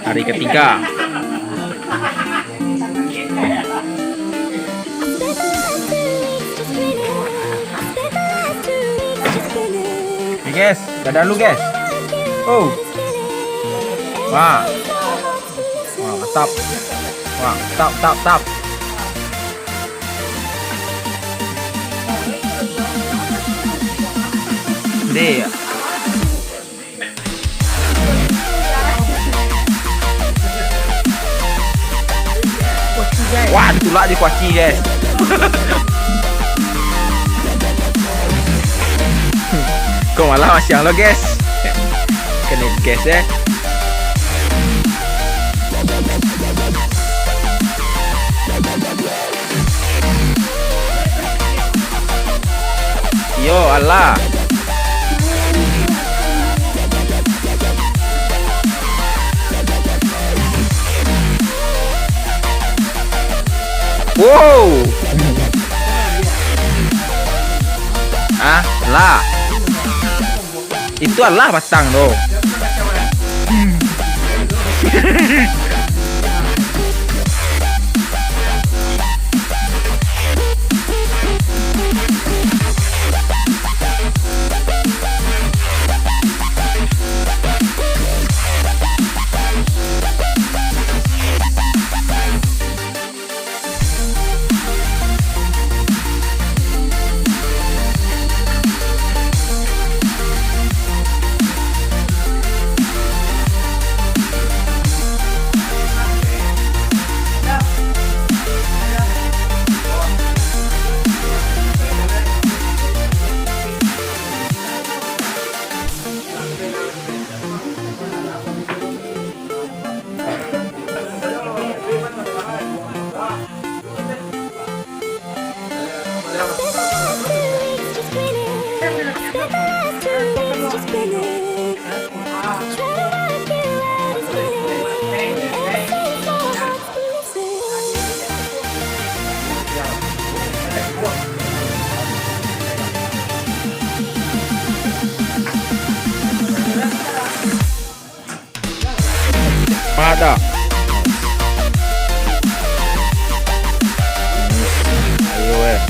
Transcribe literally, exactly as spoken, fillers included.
Hari ketiga. Oke, guys, dadah dulu, guys. Oh. Wah. Wah, mantap. Wah, mantap, mantap, mantap. Deh. Wah, ditulak je kuaci, guys. Kok malah masiang lo, guys. Kena gas, eh. Yo, alah. Wow. Ah, lah. Itu alah batang tu. Mada. Ayo, eh.